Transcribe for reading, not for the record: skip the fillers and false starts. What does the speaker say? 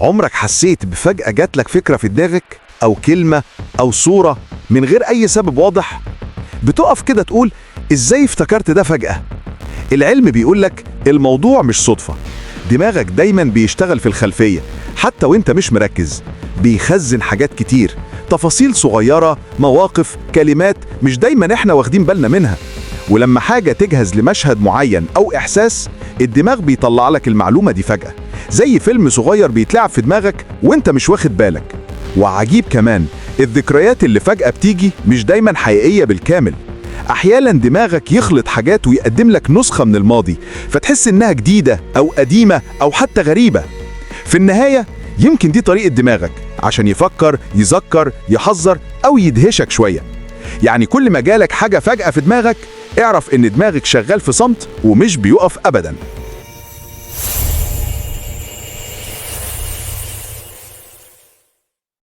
عمرك حسيت بفجأة جاتلك فكرة في دماغك أو كلمة أو صورة من غير أي سبب واضح؟ بتقف كده تقول إزاي افتكرت ده فجأة؟ العلم بيقولك الموضوع مش صدفة. دماغك دايما بيشتغل في الخلفية حتى وانت مش مركز، بيخزن حاجات كتير، تفاصيل صغيرة، مواقف، كلمات مش دايما احنا واخدين بالنا منها. ولما حاجة تجهز لمشهد معين أو إحساس، الدماغ بيطلع لك المعلومة دي فجأة، زي فيلم صغير بيتلعب في دماغك وانت مش واخد بالك. وعجيب كمان، الذكريات اللي فجأة بتيجي مش دايما حقيقية بالكامل. أحيانا دماغك يخلط حاجات ويقدم لك نسخة من الماضي فتحس إنها جديدة أو قديمة أو حتى غريبة. في النهاية يمكن دي طريقة دماغك عشان يفكر، يذكر، يحذر أو يدهشك شوية. يعني كل ما جالك حاجة فجأة في دماغك، اعرف إن دماغك شغال في صمت ومش بيقف أبداً.